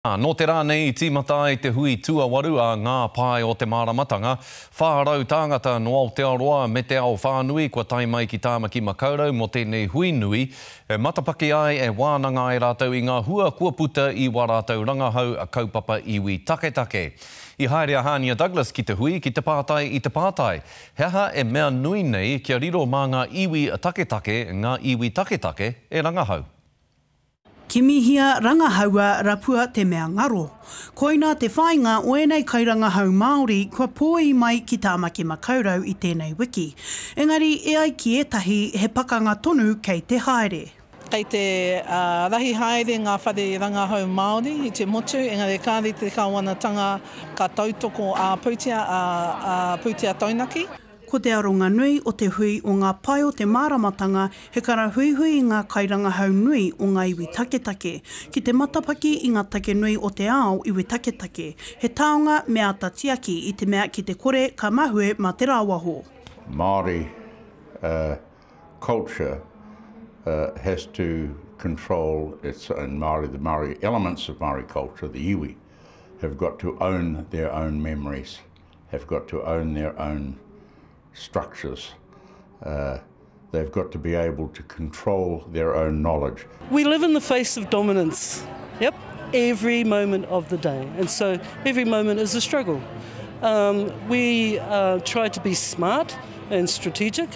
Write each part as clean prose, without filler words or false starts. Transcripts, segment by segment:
Ā, nō te rā nei i tīmata ai te hui tuawaru a Ngā Pae o te Māramatanga, 400 tāngata nō Aotearoa me te ao whānui kua tae mai ki Tāmaki Makaurau mō tēnei hui nui, e matapaki ai, e wānanga ai rātou i ngā hua kua puta i wā rātou rangahau kaupapa iwi taketake. I haere a Hānia Douglas ki te hui ki te pātai i te pātai, he aha e mea nui nei kia riro mā ngā iwi taketake ngā iwi taketake e rangahau? Kimihia, rangahaua, rapua te mea ngaro. Koinā te whāinga o ēnei kairangahau Māori kua pōi mai ki Tāmaki Makaurau i tēnei wiki. Engari, e ai ki ētahi, he pakanga tonu kei te haere. Kei te rahi haere ngā whare rangahau Māori i te motu, engari kāore te kāwanatanga ka tautoko ā-pūtea, ā-pūtea taunaki. Ko te aronga nui o te hui o Ngā Pae o te Māramatanga he karahuihui i ngā kairangahau nui o ngā iwi taketake, ki te matapaki i ngā take nui o te ao iwi taketake, he taonga me āta tiaki i te mea ki te kore ka mahue mā te rāwaho. Māori culture has to control its own Māori, the Māori elements of Māori culture, the iwi, have got to own their own memories. have got to own their own structures. Uh, they've got to be able to control their own knowledge. We live in the face of dominance, yep, every moment of the day. And so every moment is a struggle. Um, we uh, try to be smart and strategic,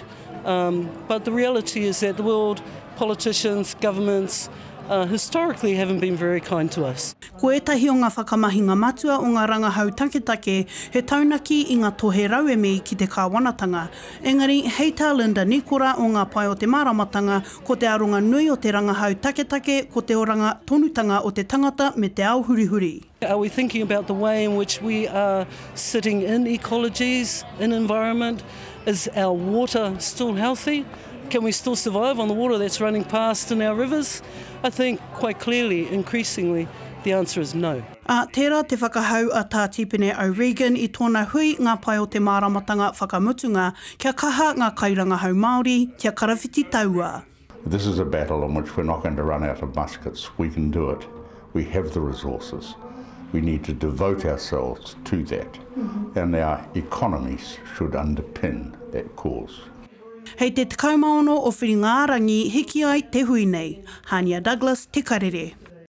um, but the reality is that the world, politicians, governments, uh, historically haven't been very kind to us. Ko ētahi o ngā whakamahinga matua o ngā rangahau taketake he taunaki i ngā tohe rauemi ki te kāwanatanga. Engari, hei tā Linda Nikora o Ngā Pae o te Māramatanga, ko te aronga nui o te rangahau taketake ko te oranga tonutanga o te tangata me te ao hurihuri. Are we thinking about the way in which we are sitting in ecologies, in environment? Is our water still healthy? Can we still survive on the water that's running past in our rivers? I think quite clearly, increasingly, the answer is no. Ā, tērā te whakahau a Tā Tipene O'Regan i tōna hui Ngā Pae o te Māramatanga whakamutunga kia kaha ngā kairangahau Māori kia karawhiti taua. This is a battle in which we're not going to run out of muskets. We can do it. We have the resources. We need to devote ourselves to that. And our economies should underpin that cause. Hei te 16 o Whiringa-ā-rangi hiki ai te hui nei. Hania Douglas, Te Karere.